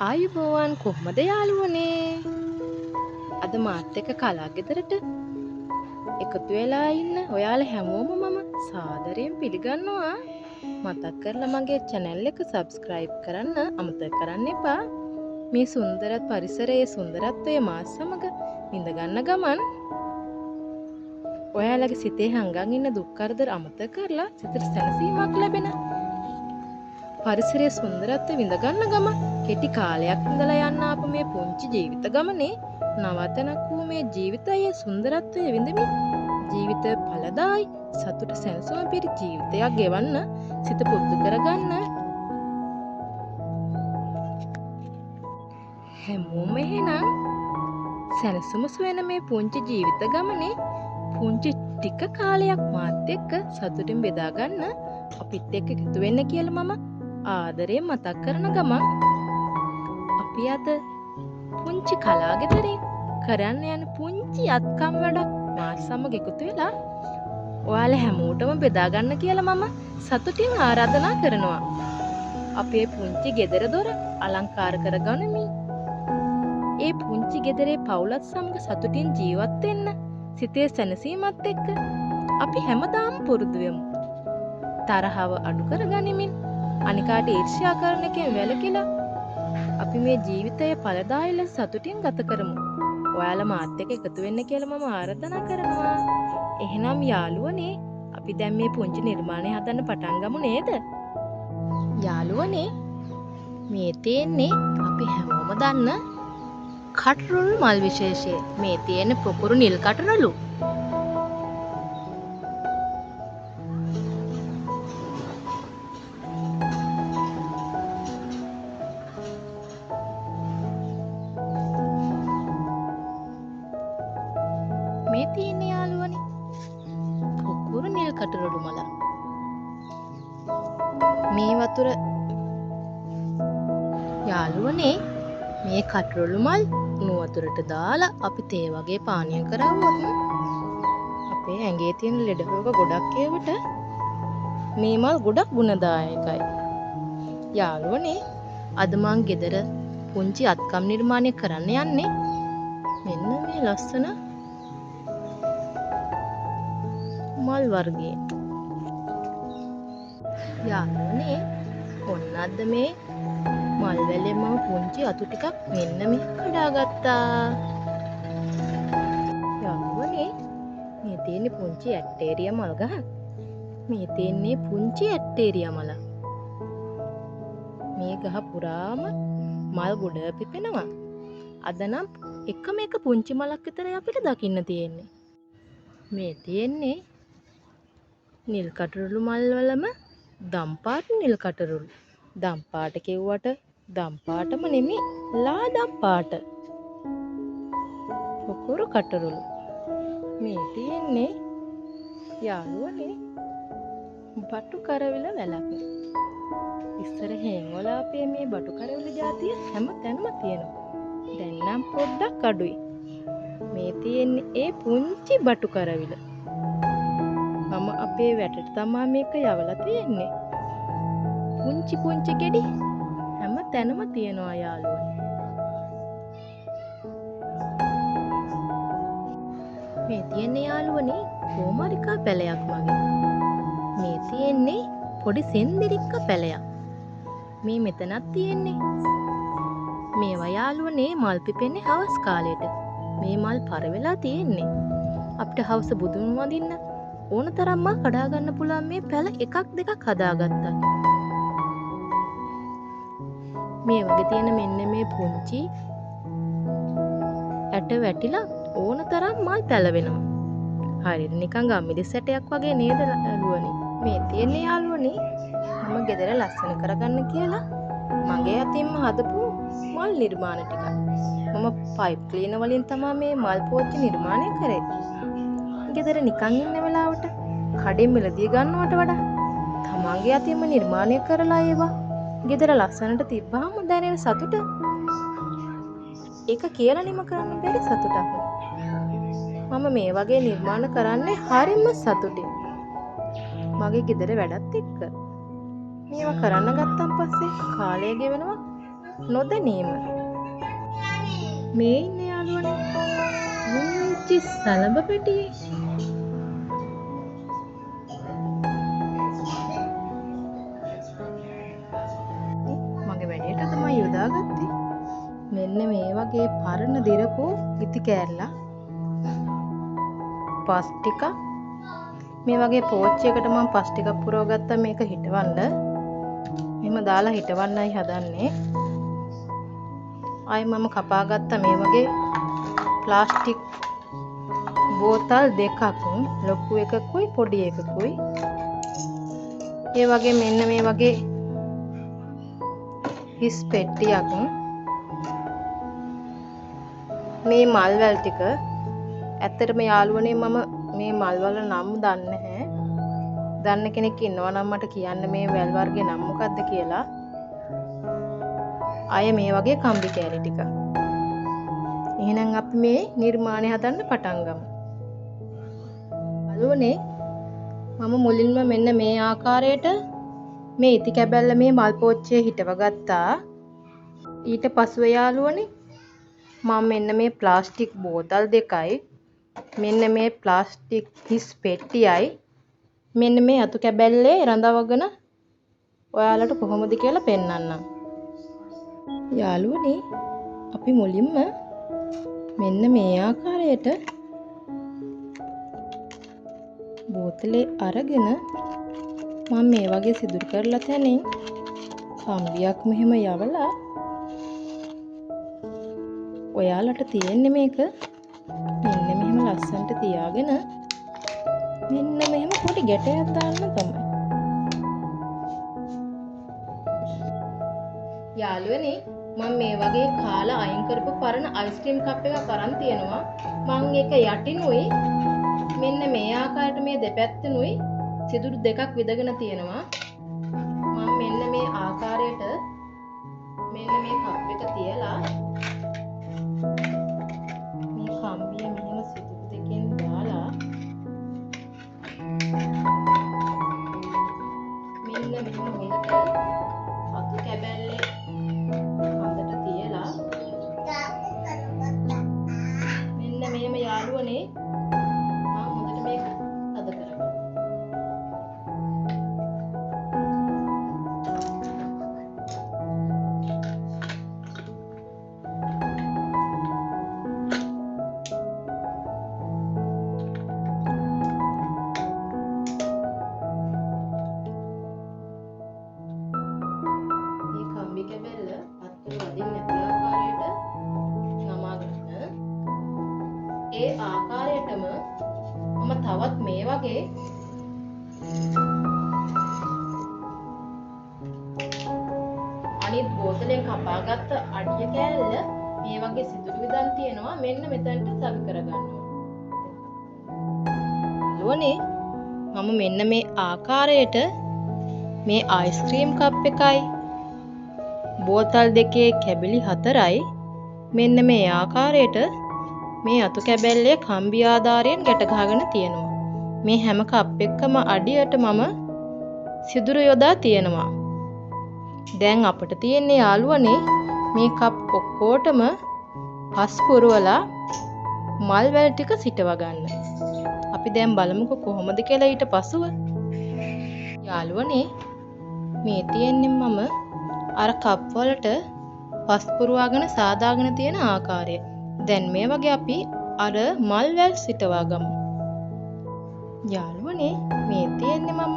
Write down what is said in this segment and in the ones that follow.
ආයුබෝවන්, කොහොමද යාළුවනේ? අද මාත් එක්ක කලා ගෙදරට එකතු වෙලා ඉන්න ඔයාලා හැමෝම මම සාදරයෙන් පිළිගන්නවා. මතක් කරලා මගේ channel එක subscribe කරන්න අමතක කරන්න එපා. මේ සුන්දර පරිසරයේ සුන්දරත්වය මාත් සමග විඳ ගන්න ගමන් ඔයාලගේ සිතේ හංගන් ඉන්න දුක් කරදර අමතක කරලා සිතට සැනසීමක් ලැබෙන පරිසරයේ සුන්දරත්වය විඳ ගන්න ගමන් කෙටි කාලයක් ඉඳලා යන්න ආපු මේ පුංචි ජීවිත ගමනේ නවතනක් වූ මේ ජීවිතයේ සුන්දරත්වය විඳමින් ජීවිත ඵලදායි සතුට සැනසීම පිරි ජීවිතයක් ගෙවන්න සිත පුරුදු කරගන්න. හැමෝම එහෙනම් සැනසුම සොයන මේ පුංචි ජීවිත ගමනේ පුංචි ටික කාලයක් මාත් එක්ක සතුටින් බෙදා ගන්න අපිත් එක්ක එකතු වෙන්න කියලා මම ආදරයෙන් මතක් කරන ගමන් අපි අද පුංචි කලා ගෙදරින් කරන්න යන පුංචි අත්කම් වැඩක් මාත් සමග එකතු වෙලා ඔයාලා හැමෝටම බෙදා ගන්න කියලා මම සතුටින් ආරාධනා කරනවා. අපේ පුංචි ගෙදර දොර අලංකාර කරගනිමින් ඒ පුංචි ගෙදරේ පවුලත් සමග සතුටින් ජීවත් වෙන්න සිතේ සැනසීමත් එක්ක අපි හැමදාම පුරුදු වෙමු. තරහව අඩු කරගනිමින් අනිකාට ඊර්ෂ්‍යා කරන එකෙන් වැළකීලා අපි මේ ජීවිතය ඵලදායී ලෙස සතුටින් ගත කරමු. ඔයාලා මාත් එක්ක එකතු වෙන්න කියලා මම ආරාධනා කරනවා. එහෙනම් යාළුවනේ, අපි දැන් මේ පුංචි නිර්මාණය හදන්න පටන් ගමු නේද? යාළුවනේ, මේ තියෙන්නේ අපි හැමෝම දන්න කටරොළු මල් විශේෂය. මේ තියෙන්නේ පොකුරු නිල් කටරොළු. මේ තියෙන්නේ යාළුවනේ පොකුරු නිල් කටරොළු මල. මේ වතුර යාළුවනේ, මේ කටරොළු මල් උණු වතුරට දාලා අපි තේ වගේ පානීය කරවුවොත් අපේ ඇඟේ තියෙන ලෙඩ රෝග ගොඩක් ඒවට මේ මල් ගොඩක් ගුණදායකයි. යාළුවනේ, අද මං ගෙදර පුංචි අත්කම් නිර්මාණය කරන්න යන්නේ මෙන්න මේ ලස්සන මල් වර්ගයේ. යාළුවනේ, ඔන්න අද මේ මල් වැලේ මම පුංචි අතු ටිකක් මෙන්න මෙහෙ කඩාගත්තා. යාළුවනේ, මේ තියෙන්නේ පුංචි ඇට්ටේරියා මල් ගහ. මේ තියෙන්නේ පුංචි ඇට්ටේරියා මල. මේ ගහ පුරාම මල් ගොඩ පිපෙනවා. අද නම් එකම එක පුංචි මලක් විතරයි අපිට දකින්න තියෙන්නේ. මේ තියෙන්නේ නිල් කටරොළු මල් වලම දම් පාට නිල් කටරොළු. දම් පාට කිව්වට දම් පාටම නෙමෙයි, ලා දම් පාට. පොකුරු කටරොළු. මේ තියෙන්නේ යාළුවනේ බටු කරවිල වැලක්. ඉස්සර හේන්වල අපේ මේ බටු කරවිල ජාතිය හැම තැනම තියෙනවා. දැන් නම් පොඩ්ඩක් අඩුයි. මේ තියෙන්නේ ඒ පුංචි බටු කරවිල. මම අපේ වැටට තමා මේක යවලා තියෙන්නේ. පුංචි පුංචි ගෙඩි හැම තැනම තියෙනවා යාළුවනේ. මේ තියෙන්නේ යාළුවනේ කෝමරිකා පැලයක් මගේ. මේ තියෙන්නේ පොඩි සෙන්දිරික්ක පැලයක්. මේ මෙතනත් තියෙන්නේ. මේවා යාළුවනේ මල් පිපෙන්නේ හවස් කාලයට. මේ මල් පර වෙලා තියෙන්නේ. අපිට හවස බුදුන් වඳින්න ඕන තරම් මල් කඩා ගන්න පුළුවන් මේ පැල එකක් දෙකක් හදාගත්තා. මේ වගේ තියෙන මෙන්න මේ පුංචි ඇට වැටිලා ඕන තරම් මල් පැලවෙනවා. හරියට නිකන් ගම්මිරිස් ඇටයක් වගේ නේද යාළුවනේ? මේ තියෙන්නේ යාළුවනේ මම ගෙදර ලස්සන කරගන්න කියලා මගේ අතින්ම හදපු මල් නිර්මාණ ටිකක්. මම පයිප් ක්ලීනර් වලින් තමා මේ මල් පෝච්චි නිර්මාණය කරේ. ගෙදර නිකන් ඉන්න වෙලාවට කඩෙන් මිලදී ගන්නවට වඩා තමන්ගේ අතින්ම නිර්මාණය කරලා ඒවා ගෙදර ලස්සනට තිබ්බහම දැනෙන සතුට ඒක කියලා නිම කරන්න බැරි සතුටක්. මම මේ වගේ නිර්මාණ කරන්නේ හරිම සතුටින්. මගේ ගෙදර වැඩත් එක්ක. මේවා කරන්න ගත්තන් පස්සේ කාලය ගෙවෙනවා නොදැනීම. මේ ඉන්නේ යාළුවනේ පුංචි සලඹ පෙට්ටියේ. මගේ වැඩේට තමයි යොදාගත්තේ. මෙන්න මේ වගේ පරණ දිරපු ඉති කෑල්ලක්, පස් ටිකක්, මේ වගේ පෝච්චියකට මම පස් ටිකක් පුරව ගත්තා මේක හිටවන්න. මෙහෙම දාලා හිටවන්නයි හදන්නේ. ආයෙ මම කපා ගත්තා මේ වගේ ප්ලාස්ටික් බෝතල් දෙකක්, ලොකු එකකුයි පොඩි එකකුයි. ඒ වගේ මෙන්න මේ වගේ හිස් පෙට්ටියක්. මේ මල් වැල් ටික ඇත්තටම යාළුවනේ මම මේ මල් වල නම් දන්නේ නැහැ. දන්න කෙනෙක් ඉන්නවා නම් මට කියන්න මේ වැල් වර්ගේ නම් මොකද්ද කියලා. ආය මේ වගේ කම්බි කෑලි ටික. එහෙනම් අපි මේ නිර්මාණය හදන්න පටන් ගමු. යාළුවනේ මම මුලින්ම මෙන්න මේ ආකාරයට මේ ඉති කැබැල්ල මේ මල් පෝච්චියේ හිටව ගත්තා. ඊට පසුව යාළුවනේ මම මෙන්න මේ ප්ලාස්ටික් බෝතල් දෙකයි, මෙන්න මේ ප්ලාස්ටික් හිස් පෙට්ටියයි, මෙන්න මේ අතු කැබැල්ලේ රඳවගෙන ඔයාලට කොහොමද කියලා පෙන්වන්නම්. යාළුවනේ අපි මුලින්ම මෙන්න මේ ආකාරයට බෝතලේ අරගෙන මම මේ වගේ සිදුරු කරලා තැනින් කම්බියක් මෙහෙම යවලා ඔයාලට තියෙන්නේ මේක මෙන්න මෙහෙම ලස්සනට තියාගෙන මෙන්න මෙහෙම පොඩි ගැටයක් දාන්න තමයි. යාළුවනේ මම මේ වගේ කාලා අයින් කරපු පරණ අයිස්ක්‍රීම් කප් එකක් අරන් තියෙනවා. මං ඒක යටිනුයි මෙන්න මේ ආකාරයට මේ දෙපැත්තනුයි සිදුරු දෙකක් විදගෙන තියෙනවා. මං මෙන්න මේ ආකාරයට මෙන්න මේ කප් එක තියලා මේ කම්බිය මෙහෙම සිදුරු දෙකෙන් දාලා මෙන්න මෙහෙම හොඳට අතු කැබැල්ලේ හොඳට තියලා මෙන්න මෙහෙම යාළුවනේ මං හොඳට මේක තද කරගන්නවා. මේ කම්බි කැබැල්ල අත්තට වදින්න නැති ආකාරයට නමා ගන්න. ඒ ආකාරයටම මම තවත් මේ වගේ අනිත් බෝතලෙන් කපාගත්ත අඩිය කෑල්ල මේ වගේ සිදුරු විදන් තියෙනවා මෙන්න මෙතනට සවි කරගන්නවා. යාළුවනේ මම මෙන්න මේ ආකාරයට මේ අයිස්ක්‍රීම් කප් එකයි බෝතල් දෙකේ කැබලි හතරයි මෙන්න මේ ආකාරයට මේ අතු කැබැල්ලේ කම්බි ආධාරයෙන් ගැට ගහගෙන තියෙනවා. මේ හැම කප් එකකම අඩියට මම සිදුරු යොදා තියෙනවා. දැන් අපිට තියෙන්නේ යාළුවනේ මේ කප් ඔක්කොටම පස් පුරවලා මල් වැල් ටික සිටව ගන්න. අපි දැන් බලමුකෝ කොහොමද කියලා ඊට පසුව. යාළුවනේ මේ තියෙන්නේ මම අර කප් වලට පස් පුරවාගෙන සාදාගෙන තියෙන ආකාරය. දැන් මේ වගේ අපි අර මල් වැල් සිටවා ගමු. යාළුවනේ මේ තියෙන්නේ මම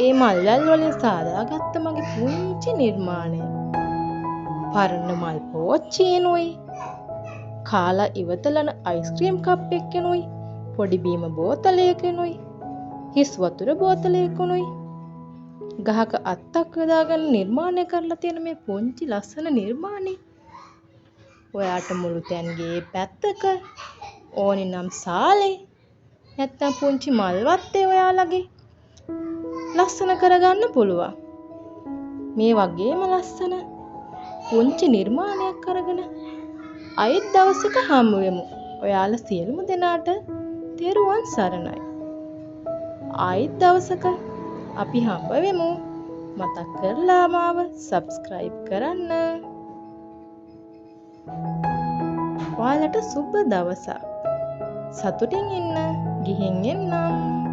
ඒ මල් වැල් වලින් සාදාගත්ත මගේ පුංචි නිර්මාණය. පරණ මල් පෝච්චියනුයි, කාලා ඉවතලන අයිස්ක්‍රීම් කප් එකෙනුයි, පොඩි බීම බෝතලයකනුයි, හිස් වතුර බෝතලයකනුයි ගහක අත්තක් යොදාගෙන නිර්මාණය කරලා තියෙන මේ පුංචි ලස්සන නිර්මාණය. ඔයාට මුළු තැන්ගේ පැත්තක ඕනි නම් සාලේ නැත්තම් පුංචි මල් වත්තේ ඔයාලගේ ලස්සන කරගන්න පුළුවන්. මේ වගේම ලස්සන පුංචි නිර්මාණයක් අරගෙන අයෙත් දවසක හමු වෙමු. ඔයාලා සියලුම දෙනාට තෙරුවන් සරණයි. ආයෙත් දවසක අපි හම්බ වෙමු. මතක් කරලා මාව සබ්ස්ක්‍රයිබ් කරන්න. ඔයාලට සුබ දවසක්. සතුටින් ඉන්න. ගිහින් එන්නම්.